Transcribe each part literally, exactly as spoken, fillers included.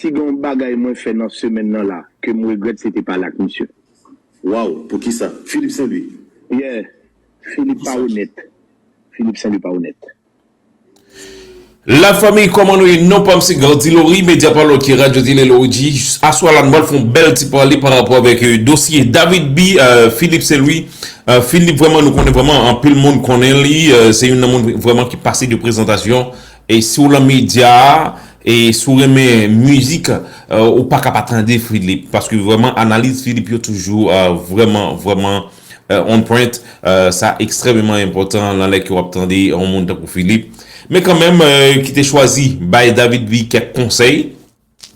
Si gen yon bagay mwen fè nan semèn nan la, ke m regrèt, se te pale ak misye. Waw, poukisa? Philippe Saint-Louis. Yeah, Philippe pa onèt. Philippe Saint-Louis pa onèt. Lafanmi, kòman nou ye? Non pa m se Gardy Laurie, Media Parleur ki Radyo Tele Loriji. Aswè la, nou pral fè yon bèl ti pale pa rapò avèk euh, dosye David B, euh, Philippe Saint-Louis. Euh, Philippe, vrèman, nou konnen vrèman, anpil moun konnen li. Euh, se youn nan moun vrèman ki pase de prezantasyon. E si w lan medya a, e si w renmen mizik, euh, ou pa ka pa tande Philippe. Paske vrèman, analiz Philippe yo toujou euh, vrèman, vrèman euh, on point. Euh, sa ekstrèmeman enpòtan nan lè ke w ap tande yon moun tankou Philippe. Men kanmenm, euh, ki te chwazi bay David B kèk konsèy.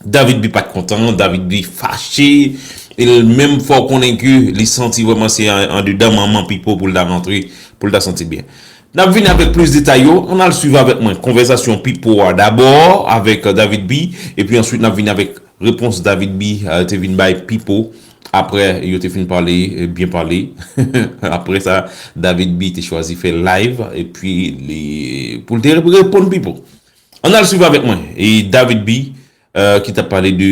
David B pa t kontan, David B fache. E l menm fè w konnen ke li santi vrèman se an- andedan manman Pipo pou l ta rantre, pou l ta santi l byen. N ap vini avèk plis detay yo. Ann al swiv avèk mwen konvèsasyon Pipo a dabò avèk euh, David B. Epi answit, n ap vini avèk repons David B euh, te vin bay Pipo. Apre yo te fin pale, euh, byen pale. Apre sa, David B te chwazi fè live. Epi li, pou l te reponn Pipo. Ann al swiv avèk mwen. E David B euh, ki t ap pale de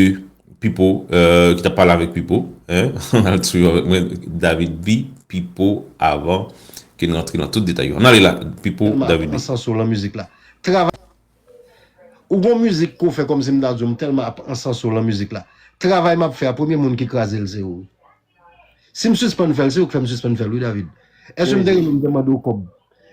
Pipo, euh, ki t ap pale avèk Pipo. Hein? Ann al swiv avèk mwen David B, Pipo avan ke n rantre nan tout detay yo. Ann ale la, Pipo, tèlman ap David B. Ansanso lan mizik la. Travay. Ou gon mizik ke w fè kòmsi m ta di w, m tèlman ap ansanso lan mizik la. Travay m ap fè a, premye moun ki kraze l se ou. Si m sispann fè l, se ou k fè m sispann fè l, wi, David. Èske m te rele w, m te mande w kòb?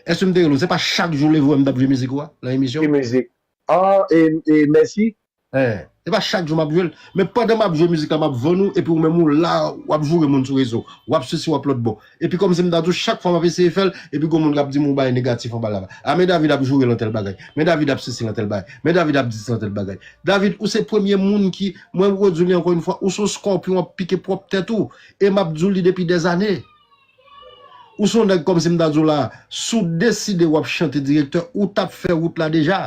Èske m te rele w? Se pa chak jou leve w wè m t ap jwe mizik ou a, lan emisyon? Ki mizik? Ah, e, e mèsi. Eh, se pa chak jou m ap jwe l. Men pandan m ap jwe mizik la, m ap vann ou, epi ou menm ou la, w ap joure moun sou rezo. W ap sesi, w ap lòtbò. Epi kòmsi m ta di w, chak fwa m ap eseye fè l, epi gon moun k ap di m yon bagay negatif anba la. A, men David ap joure lan tèl bagay. Men David ap sesi lan tèl bagay. Men David ap di lan tèl bagay. David, ou se premye moun ki, mwen redwi li ankò yon fwa, ou se yon skòpyon, w ap pike pwòp tèt ou. E m ap di w li depi dèzane. Ou se yon nèg kòmsi m ta di w la, si w deside w ap chante direktè, ou t ap fè wout la deja.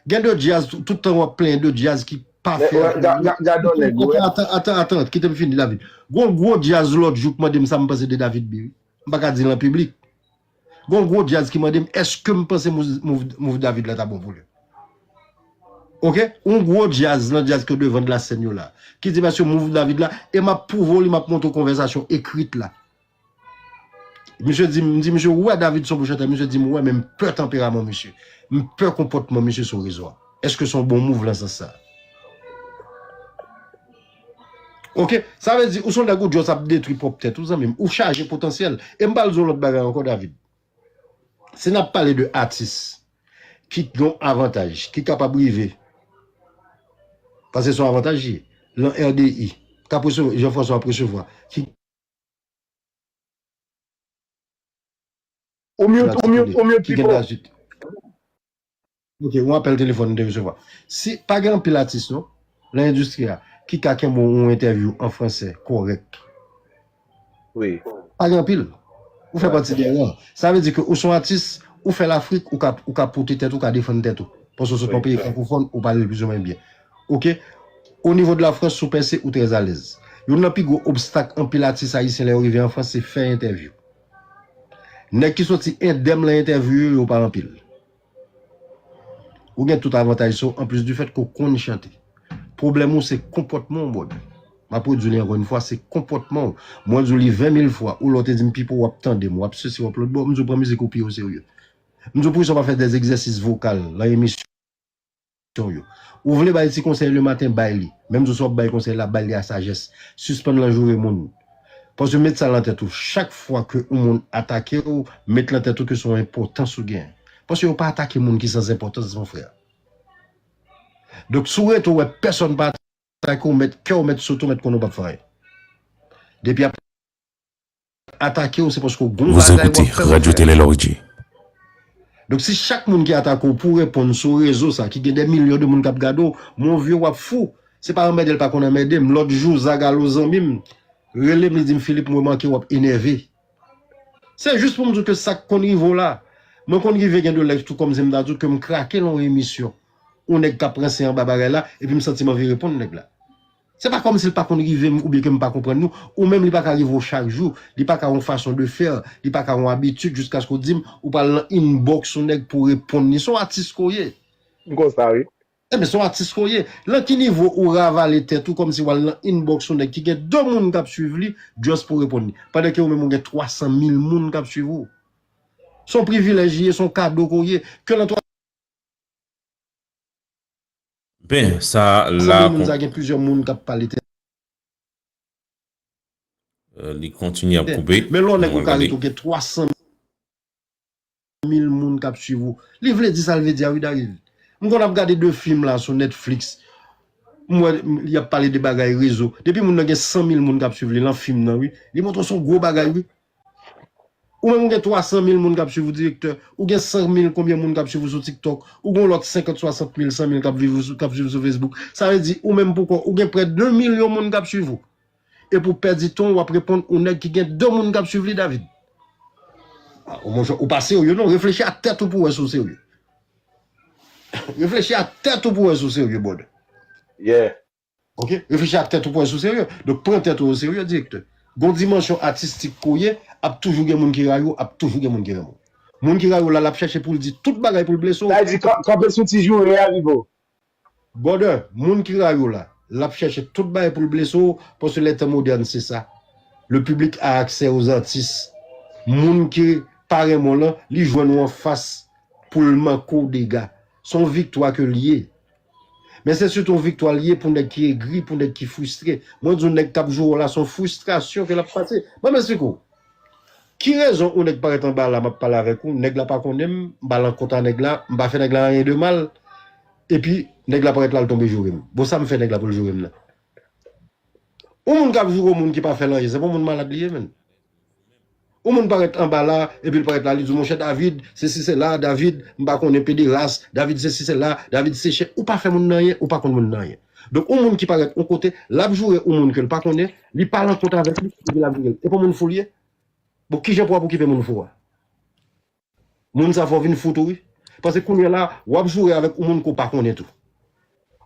Gen de djaz, tout tan w ap plenyen de djaz ki pa fè. Gade yon nèg, wi. Atan, atan, atan, kite m fini, David. Gon gwo djaz lòt jou k mande m sa m panse de David B, wi. M pa ka di l an piblik. Gon gwo djaz ki mande m, èske m panse mouv, mouv, mouv David la ta bon pou li? Oke? Yon gwo djaz nan djaz ke w devann lasèn yo la. Ki di m èske mouv David la, e m ap pwouve w li, m ap montre w konvèsasyon ekrit la. Misye di m, m di misye, ou wè David se yon bon chantè? Misye di m, wi, men m pè tanperaman misye. M pè konpòtman misye sou rezo a. Èske se yon bon mouv lan sans sa? Oke, sa vle di, ou se yon nèg ou just ap detwi pwòp tèt ou, zanmi m. Ou chaje potansyèl. E m pral di w lòt bagay ankò, David. Si n ap pale de atis ki gen yon avantaj, ki kapab rive, paske se yon avantaj li ye, lan R D I, k ap resevwa, Jean François ap resevwa, ki Ou mute, ou mute, ou mute, ki gen Pipo. Dazit. Ok, yon apèl telefòn m te resevwa. Si, pa gen anpil atis non, nan endistri a, ki ka kenbe yon entèvyou an fransè kòrèk. Wi. Pa gen anpil. Ou fè pati de rare. Sa vle di ke ou se yon atis, ou fè Lafrik, ou ka, ou ka pote tèt ou, ou ka defann tèt ou. Paske ou sot yon peyi frankofòn, ou pale l plizoumwen byen. Oke? O nivo de la Frans, si w pèse, ou trè alèz. Youn nan pi gwo obstak anpil atis ayisyen lè yo rive an Frans, se fè entèvyou. Nèg ki soti endèm lan entèvyou yo, yo pa anpil. Ou gen tout avantaj sa yo, anplis di fèt ke w konn chante. Pwoblèm ou se konpòtman w, brother. M ap redi w li ankò yon fwa, se konpòtman w. Mwen di w li ven mil fwa, ou lè w te di m, Pipo, w ap tande m, w ap sesi, w ap lòtbò, m di w pran mizik ou pi o serye. M di w poukisa w pa fè dè egzèsis vokal lan emisyon yo. Ou vle bay ti konsèy lematen, bay li. Men m di w si w ap bay konsèy la, bay li a sajès. Sispann lan joure moun. Paske met sa lan tèt ou, chak fwa ke yon moun atake w, met lan tèt ou ke se yon enpòtans ou genyen. Paske yo pa atake moun ki san enpòtans, mon frè. Donk, si w rete w wè pèsonn pa atake w, mèt kè w mèt sote w, mèt konnen w p ap fè anyen. Depi y ap atake w, se paske w gon bagay w ap fè, mon frè. Radyo Tele Lorji. Donk, si chak moun ki atake w pou reponn sou rezo sa, ki gen dè milyon de moun k ap gade w, mon vye, w ap fou. Se pa anmède l pa konn anmède m. Lòt jou, Zagalo zanmi m rele m, li di m, Philippe, mwen manke w ap enève. Se jis pou m di w ke sa k konn rive w la. Mwen konn rive gen de lè tou kòmsi m ta di w ke m krake lan yon emisyon. Yon nèg k ap ranse anba bagay la, epi m santi m anvi reponn nèg la. Se pa kòmsi l pa konn rive m oubyen ke m pa konprann nou. Ou menm li pa ka rive w chak jou, li pa ka yon fason de fè, li pa ka yon abitid jiskaske w di m ou pral nan inbox yon nèg pou w reponn li. Se yon atis ke w ye. M konsa, wi. Men se yon atis ke w ye. Nan ki nivo ou ravale tèt ou kòmsi w al nan inbox yon nèg ki gen de moun k ap swiv li, just pou reponn li? Pandan ke ou menm ou gen twa san mil moun k ap swiv ou. Se yon privilèj li ye, se yon kado ke w ye. Ke nan twa Ben, sa la. Moun sa gen plizyè moun k ap pale tèt. Li kontinye ap koupe. Men lè w nèg ou ka ret ou gen twa san mil moun k ap swiv ou. Li vle di sa l vle di a wi David. M konn ap gade de fim la sou Netflix. M wè y ap pale de bagay rezo. Depi moun nan gen san mil moun k ap swiv li nan fim nan wi. Li montre w se yon gwo bagay wi. Ou menm ou gen twa san mil moun k ap swiv ou direktè. Ou gen san mil konbyen moun k ap swiv ou sou TikTok. Ou gen yon lòt senkant, swasant mil, san mil k ap viv ou sou, k ap swiv ou sou Facebook. Sa vle di ou menm pou kò ou gen prè de milyon moun k ap swiv ou. Epi w pèdi tan w ap reponn yon nèg ki gen de moun k ap swiv li David. Ah, monchè, ou pa serye non, reflechi ak tèt ou pou wè si w serye. Reflechi ak tèt ou pou wè si w serye brother. Yeah. Ok, reflechi ak tèt ou pou wè si w serye. Donk pran tèt ou oserye direktè. Gon dimansyon atistik ke w ye, ap toujou gen moun ki rayi w, ap toujou gen moun ki renmen w. Moun ki rayi w la, l ap chèche pou l di tout bagay pou l blese w. Sa vle di kanpe sou ti joure a Vivo. Brother, moun ki rayi w la, l ap chèche tout bagay pou l blese w, paske lè tan modèn se sa. Le public a accès aux artistes. Moun ki pa renmen w lan, li jwenn ou anfas pou l manke w dega. Se yon viktwa ke l ye. Men se sitou yon viktwa l ye pou nèg ki egri, pou nèg ki fristre. Mwen di w nèg k ap joure w la, se yon fristrasyon ke l ap pase. Ban m eksplike w. Ki rezon yon nèg parèt anba la, m ap pale avèk ou, nèg la pa konnen m, m pa lan kont a nèg la, m pa fè nèg la anyen de mal, epi nèg la parèt la, l tonbe joure m. Bon, sa m fè nèg la pou l joure m nan? Yon moun k ap joure yon moun ki pa fè l anyen, se pa yon moun malad li ye, menn. Yon moun parèt anba la, epi l parèt la, li di w, monchè David, sesi sela, David, m pa konnen pederas, David sesi sela, David se chen, ou pa fè moun nan anyen, ou pa konn moun nan anyen. Donk, yon moun ki parèt yon kote, l ap joure yon moun ke l pa konnen, li pa lan kont avèk li, epi l ap joure l. E pa moun fou l ye? Bon, kijan pou w ap okipe moun fou a? Moun sa fè w vin fou tou wi. Paske kounye a la, w ap joure avèk yon moun ke w pa konnen tou.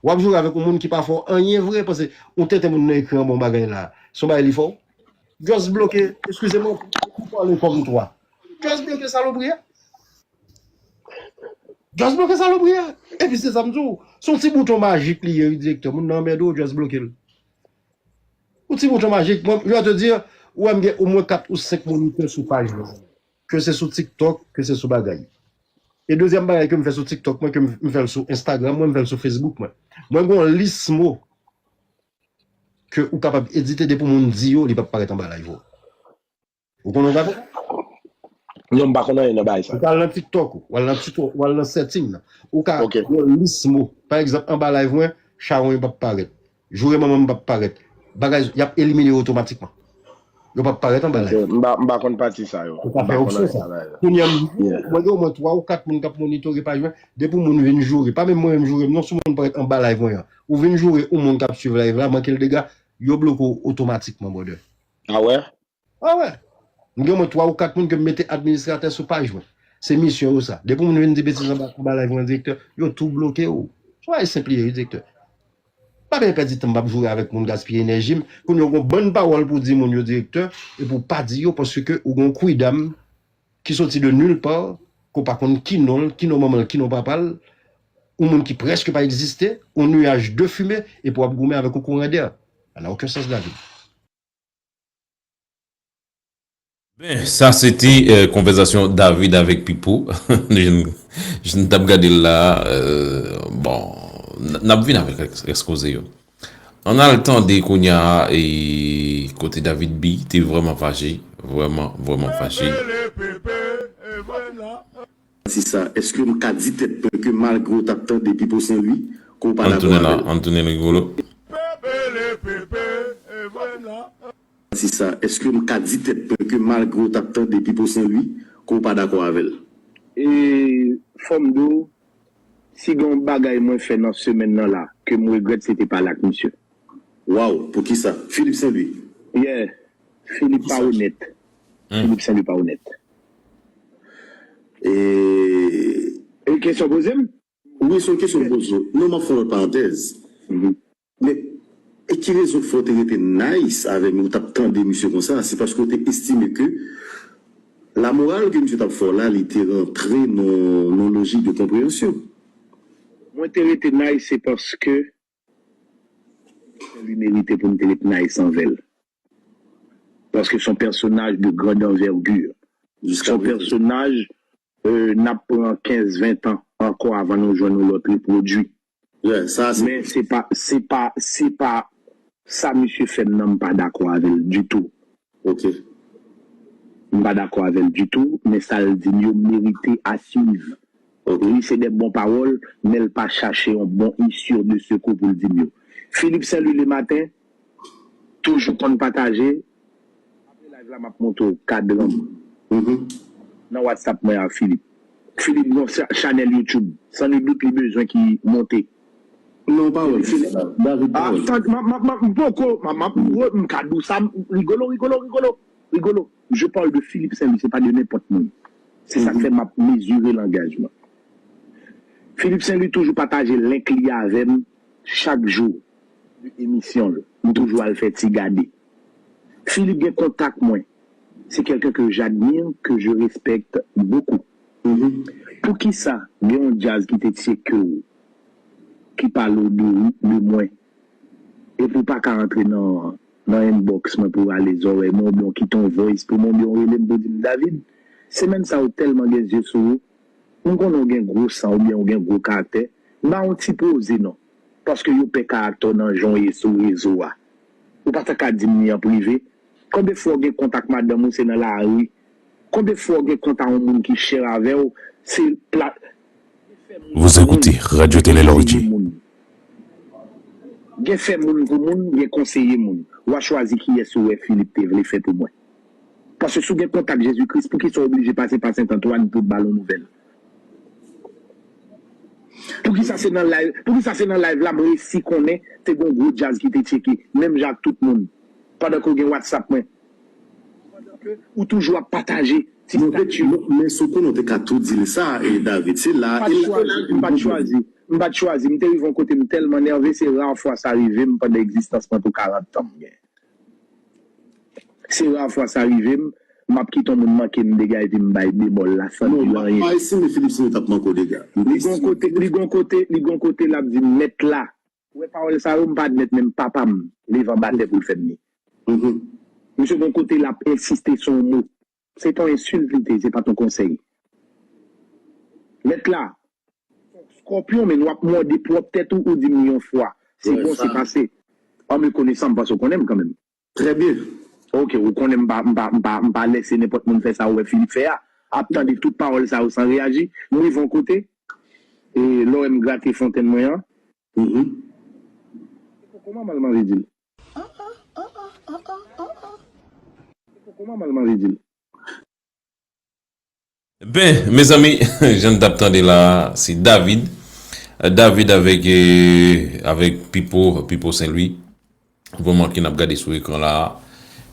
W ap joure avèk yon moun ki pa fè w anyen vre, paske yon tenten moun nan ekri anba yon bagay la. Se yon bagay li fè w. Just bloke, eskize mwen, pou pale kòm twa. Just bloke salopri a. Just bloke salopri a. Epi se sa m di w. Se yon ti bouton majik li ye wi direktè. Moun nan anmède w, just bloke l. Yon ti bouton majik. Mwen, je vais te dire, ou wè m gen omwen kat ou senk monitè sou paj mwen. Ke se sou TikTok, ke se sou bagay. E dezyèm bagay ke m fè sou TikTok mwen, ke m fè l sou Instagram mwen, m fè l sou Facebook mwen. Mwen gen yon lis mo ke ou kapab edite depi moun di yo, li p ap parèt anba live ou. Ou konnen ou ka fè sa? Non, m pa konn anyen nan bagay sa. Ou ka al nan TikTok ou, ou al nan TikTok, ou al nan setting nan. Ou ka gen yon lis mo. Pa egzanp, anba live mwen, chawony p ap parèt. Joure manman m p ap parèt. Bagay, y ap elimine yo otomatikman. Yo p ap parèt anba live. M pa, m pa konn pati sa yo. Ou ka fè opsyon sa. Kounye a, mwen gen omwen twa ou kat moun k ap monitore paj mwen. Depi yon moun vin joure, pa menm mwen menm joure m non, si yon moun parèt anba live mwen an. Ou vin joure yon moun k ap swiv live la, manke l dega, yo bloke w otomatikman, brother. Ah wè? Ah wè. M gen omwen twa ou kat moun ke m mete administratè sou paj mwen. Se misyon yo sa. Depi yon moun vin di betiz anba, anba live mwen direktè, yo tou bloke w. Se yon bagay senp li ye wi direktè. Pa byen pèdi tan m p ap joure avèk moun, gaspiye enèji m. Kounye a ou gen yon bann pawòl pou di moun yo direktè, epi w pa di yo paske ou gen yon kwidam ki soti de nulle part, ke w pa konn ki non l, ki non manman l, ki non papa l, yon moun ki prèske pa egziste, yon niyaj de fimen, epi w ap goumen avèk yon kouran dè. Sa nan okenn sans David. Ben, sa se te konvèsasyon David avèk Pipo. Je n t ap gade l la. Bon, n ap vin avèk èks- èkspoze yo. Ann al tande kounye a e kote David B te vrèman fache. Vrèman, vrèman fache. Si sa, èske m ka di tèt mwen ke malgre w t ap tande Pipo Sen Lwi, ke w pa dakò avè l? Ann tounen Rigolo. Si sa, èske m ka di tèt mwen ke malgre w t ap tande Pipo Sen Lwi, ke w pa dakò avè l? E fò m di w, si gen yon bagay mwen fè nan semèn nan la, ke m regrèt, se te pale ak misye. Waw, poukisa? Philippe Sen Lwi? Yeah, Philippe pa onèt. Philippe Sen Lwi pa onèt. E. E kesyon poze m? Wi, se yon kesyon m poze w. Non, m ap fè yon lòt parantèz. Men, e ki rezon k fè w te rete nice avè m, ou t ap tande misye konsa? Se paske w te estime ke lamoral ke misye t ap fè w la, li te rantre nan, nan yon lojik de konpreyansyon. Mwen te rete nice, se paske li merite pou m te ret nice anvè l. Paske se yon pèsonaj de grande envergure. Se yon pèsonaj, euh, n ap pran kenz, ven tan ankò avan nou jwenn yon lòt repwodui. Men se pa, se pa, se pa sa misye fè m nan, m pa dakò avè l ditou. M pa dakò avè l ditou, men sa l di m yo merite a swiv. Wi, se de bon pawòl, men l pa chache yon bon issue de secours pou l di m yo. Philippe Saint-Louis le matin, toujou konn pataje. Apre live la, m ap montre w kadran m nan WhatsApp mwen a Philippe. Philippe gon chanèl YouTube. San nul dout, li bezwen ki monte. Non, pa wè. David, pa wè. Tann, m ap, m ap, m ap, m poko, m ap, m ap, m ka di w sa, m, Rigolo, Rigolo, Rigolo, Rigolo. Je parle de Philippe Saint-Louis, se pa de nenpòt moun. Se sa k fè m ap mezire langaj mwen. Philippe Saint-Louis toujou pataje link li avè m chak jou de emisyon l. M toujou al fè ti gade. Philippe gen kontak mwen. C'est quelqu'un que j'admire, que je respecte beaucoup. Poukisa gen yon djaz ki te tcheke w, ki pale w de, de mwen, epi w pa ka antre nan, nan inbox mwen pou w rale zòrèy mwen, oubyen w kite yon voice pou mwen, oubyen w rele m pou w di m, David, semèn sa yo tèlman gen zye sou ou, m konnen w gen gwo san oubyen w gen gwo karaktè, ba yon ti poze non, paske yo pè karaktè w nan jan w ye sou rezo a. Ou pa ta ka di m li an prive? Konbyen fwa w gen kontak madanm ou se nan lari? Konbyen fwa w gen kontak yon moun ki chè avè w se pla... Vous écoutez Radio Télé Lordi. Gen fè moun pou moun, gen konseye moun. W a chwazi kiyès ou wè Philippe te vle fè pou mwen. Paske si w gen kontak Jezi Kris, poukisa w oblije pase pa Sent Antwàn pou ba l yon nouvèl? Poukisa se nan live, poukisa se nan live la m resi konnen te gon gwo djaz ki te tcheke, menm jan ak tout moun, pandan ke w gen WhatsApp mwen, pandan ke ou toujou ap pataje ti stati. Men si w konnen w te ka tou di l sa, e David, se la, m pa t chwazi, m pa t chwazi, m pa t chwazi, m te rive yon kote m tèlman nève, se ra fwa sa rive m pandan egzistans mwen pou karant tan m gen. Se ra fwa sa rive m, m ap kite yon moun manke m dega epi m bay bemòl la san di l anyen. Non, m pa estime Philippe Saint-Louis t ap manke w dega. Li gon kote, li gon kote, li gon kote l ap di m, mèt la. Ou wè pawòl sa yo, m pa admèt menm papa m leve anba tè pou l fè m li. Misye gon kote l ap ensiste sou yon mo. Se pa yon ensilt li te ye, se pa t yon konsèy. Mèt la, Skòpyon, men w ap mòde pwòp tèt ou, ou di m yon fwa. Se bon, se pase. An me konesan, m panse w konnen m kanmenm. Trè byen. Ok, ou konnen m pa, m pa, m pa, m pa lèse nenpòt moun fè sa ou wè Philippe fè a. Ap tande tout pawòl sa yo san reyaji. M rive yon kote, e lè w wè m grate fontèn mwen an, se poko manman l m anvi di l. Se poko manman l m anvi di l. Ben, mezanmi, jan n t ap tande la, se David. David avèk, eh, avèk Pipo, Pipo Saint Louis. Vrèman, ke n ap gade sou ekran la.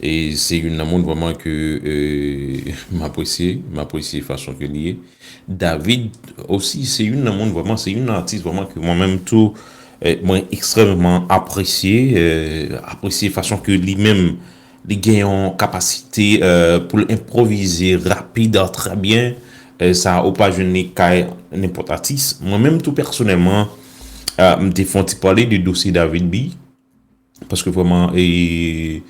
E se youn nan moun vrèman ke, eh, m apresye, m apresye fason ke li ye. David osi, se youn nan moun vrèman, se youn nan atis vrèman ke mwen menm tou, eh, mwen ekstrèmman apresye, eh, apresye fason ke li menm li gen yon kapasite, eh, pou l enpwovize rapid, trè byen. Eh, sa ou pa jwenn li kay nenpòt atis. Mwen menm tou pèsonèlman, eh, m te fè yon ti pale de dosye David Bi. Paske vrèman, eh,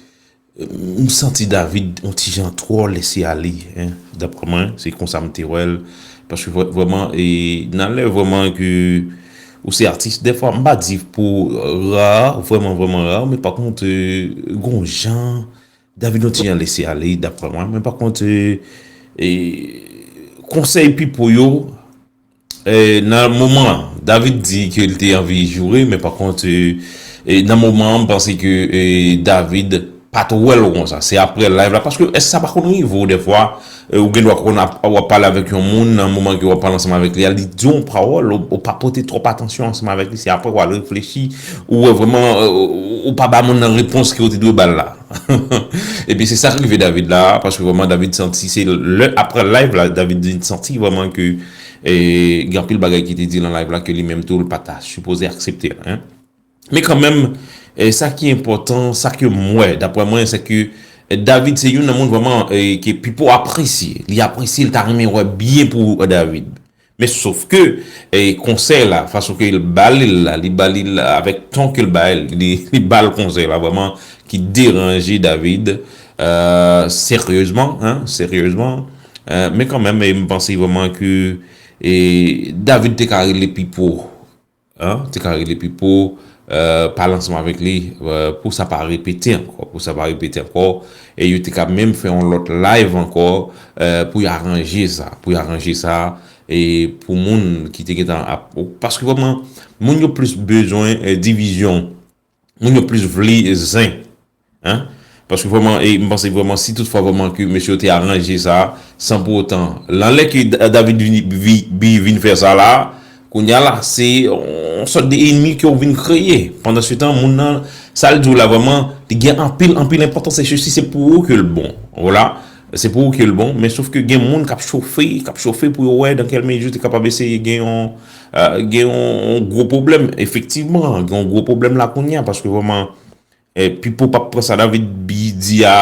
m santi David yon ti jan twò lese ale, en, daprè mwen, se konsa m te wè l. Paske vrè-, vrèman, eh, nan lè vrèman ke ou se atis, dèfwa, m pa di pou ra, vrèman, vrèman ra, men pa kont, eh, gon jan David yon ti jan lese ale, daprè mwen. Men pa kont, eh, eh, konsèy Pipo yo, eh, nan moman an, David di ke l te anvi joure, men pa kont, eh, eh, nan moman an, m panse ke, eh, David pa t wè l konsa. Se aprè live la, paske èske sa pa konn rive w dèfwa, eh, ou gen dwa konn ap, w ap pale avèk yon moun, nan moman ke w ap pale ansanm avèk li a, li di yon pawòl, ou, ou pa pote twòp atansyon ansanm avèk li, se aprè w al reflechi, ou wè vrèman, eh, ou, ou pa ba moun nan repons ke w te dwe ba l la. Epi se sa k rive David la, paske vrèman David santi se lè aprè live la, David santi vrèman ke, eh, gen anpil bagay ki te di nan live la ke li menm tou l pa ta sipoze aksepte l, en. Men kanmenm, eh, sa ki enpòtan, sa ke m wè, daprè mwen, se ke, eh, David se youn nan moun vrèman, eh, ke Pipo apresye. Li apresye, li ta renmen wè byen pou David. Men sof ke, e, konsèy la, fason ke l ba li l la, li ba li l avèk ton ke l ba l, li, li ba l konsèy la, vrèman, ki deranje David, euh, seryezman, hein, seryezman. Euh, men kanmenm, e, m panse vrèman ke, e, David te ka rele Pipo, hein, te ka rele Pipo, euh, pale ansanm avèk li, euh, pou sa pa repete ankò, pou sa pa repete ankò, e yo te ka menm fè yon lòt live ankò, euh, pou y aranje sa, pou y aranje sa, e pou moun ki te gentan ap, paske vrèman, moun yo plis bezwen, euh, divizyon, moun yo plis vle zen, hein? Paske vrèman, e m panse vrèman, si toutfwa vrèman ke mesye yo te aranje sa, san pou otan, lan lè ke Da- David vin, vi- vi- vin fè sa la, kounye a la, se yon sòt de enmi ke w vin kreye. Pandan se tan, moun nan, sa l di w la vrèman, li gen anpil, anpil enpòtans, e sesi, se pou ou ke l bon. Vwala. Se pou ou ke l bon, men sof ke gen moun k ap chofe, k ap chofe pou yo wè dans quelle mesure te kapab eseye gen yon, euh, gen yon, yon gwo pwoblèm. Efektivman, gen yon gwo pwoblèm la kounye a, paske vrèman, e, Pipo p ap pran sa David bi- di a,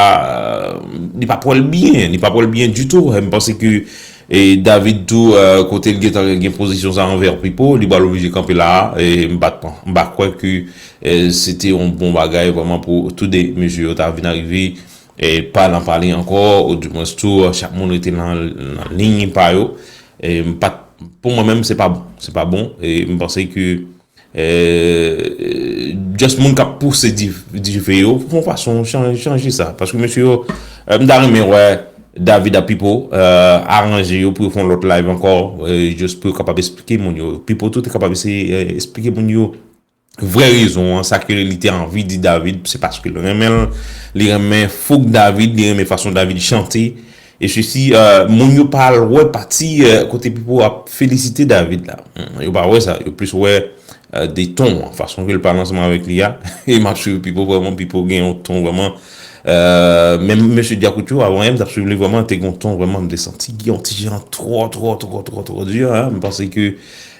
euh, li p ap wè l byen, li p ap wè l byen ditou. E m panse ke, e, David tou, euh, kote l gentan gen pozisyon sa anvè Pipo, li pral oblije kanpe la, e m pa t pran, m pa kwè ke, e, se te yon bon bagay vrèman pou tou de mesye yo ta vin arive, e, pa nan pale ankò, ou dimwens tou, chak moun rete nan, nan liy pa yo. E m pa t, pou mwen menm, se pa bon, se pa bon, e m panse ke, e, just moun k ap pouse di- dife yo, fon fason chanje, chanje sa. Paske mesye yo, e, m ta renmen wè David ak Pipo, e, aranje yo pou yo fè yon lòt live ankò, e, just pou yo kapab esplike moun yo. Pipo tou te kapab eseye, e, esplike moun yo vrè rezon an, sa ke li te anvi di David, se paske l renmen l, li renmen fòk David, li renmen fason David chante. E sesi, euh, moun yo pa al wè pati, euh, kote Pipo ap felisite David la. Hmm, yo pa wè sa, yo plis wè, euh, de ton an, fason ke l pale ansanm avèk li a. E m ap swiv Pipo, vrèman, Pipo gen yon ton vrèman. Euh, menm mesye Djakout yo, avan menm m t ap swiv li vrèman, te gen yon ton vrèman, m te santi gen yon ti jan twò, twò, twò, twò, twò di, hein. M panse ke,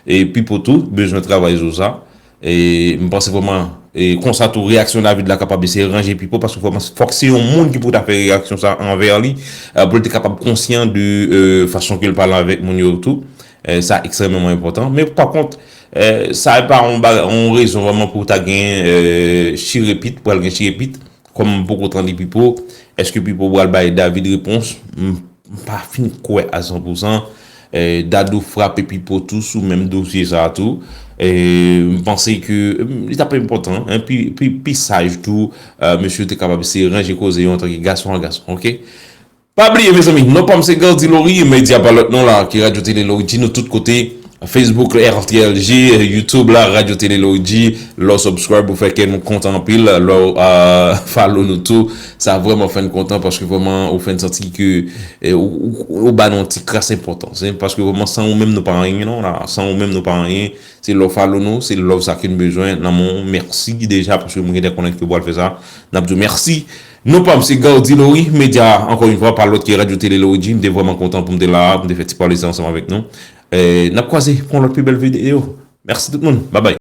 e Pipo tou, bezwen travay sou sa. E m panse vrèman, e konsa tou, reyaksyon David la kapab eseye ranje Pipo, paske vrèman, fòk se yon moun ki pou ta fè reyaksyon sa anvè li, e, pou l te kapab konsyan de, e, fason ke l pale avèk moun yo tou. E, sa ekstrèmeman enpòtan. Men pa kont, e, sa pa yon ba- yon rezon vrèman pou ta gen, e, chirepit, pral gen chirepit. Kòm m poko tande Pipo, èske Pipo pral bay David repons? M, m pa fin kwè a san pou san. E, Dadou frape Pipo tou sou menm dosye sa a tou. E, m panse ke, mm, li t ap enpòtan, hein, pi, pi, pi saj tou, e, mesye te kapab eseye ranje koze yo antanke gason a gason, oke? Pa bliye, mezanmi, non pa m se Gardy Laurie, medya pa lòt non la, ki Radyo Tele Laurie, nou tout kote, Facebook, R T L G, YouTube la, Radyo Tele Laurie, lè w subscribe, ou fè kè nou kontan anpil, lè w, euh, follow nou tou, sa vrèman fè n kontan, paske vrèman, ou fè n santi ke, eh, ou, ou, ou ba nou yon ti kras enpòtans, hein, paske vrèman, san ou menm, nou pa anyen, non, la, san ou menm, nou pa anyen, se lè w follow nou, se love sa ke n bezwen nan men w, mèsi deja, paske mwen gentan konnen ke w pral fè sa, n ap di w mèsi. Non pa m se Gardy Laurie, medya, ankò yon fwa, pa lòt ke Radyo Tele Laurie, m te vrèman kontan pou m te la, pou m te fè ti pale sa ansanm avèk nou. Eh, n ap kwaze pou yon lòt pi bèl videyo. Mèsi tout moun. Babay.